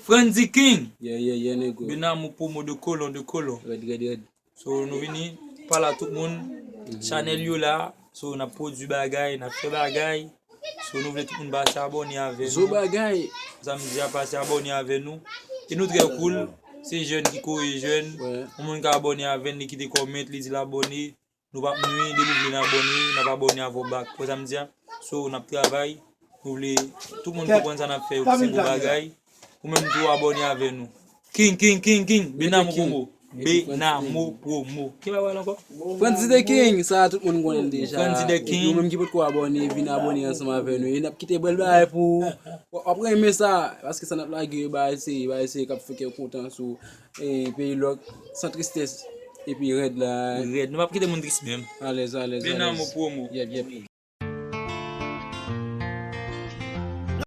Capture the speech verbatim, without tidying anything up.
Frandy King. Yeah, yeah, yeah, nego. Benamo promo de kolon, de kolon. Red, red, red. So, nou vini pale a tout moun. Chanèl yo la. So, n ap pwodui bagay, n ap fè bagay. So, nou vle tout moun pase abòne avè Zo nou. Bagay. Sa m di a, pase abòne avè nou. E nou trè cool. Se jèn ki kore jèn. Wè. Yon moun ka abòne avè n, li kite kòmant, li di l abòne. Nou p ap nwi, depi w vle n abòne, n ap abòne avè w back. Wè sa m di a? So, n ap travay. Nou vle tout moun konprann sa n ap fè yo, se bon bagay. Ou menm tou abòne avè nou. King, King, King, King. Benamo King. Promo. Benamo Promo. Ki bagay la ankò? Frandy the King, sa tout moun konnen l deja. Frandy the Epi King. Ou menm ki potko abòne, vin abòne ansanm avè nou. E n ap kite bèl bagay pou ou. W ap renmen sa, paske sa n ap lage yo, bagay se, bagay se k ap fè kè w kontan sou e, peyi lòk, san tristès. Epi rèd la. Rèd. Nou p ap kite moun tris menm. Alèz, alèz, Benamo alèz. Promo. Yep, yep.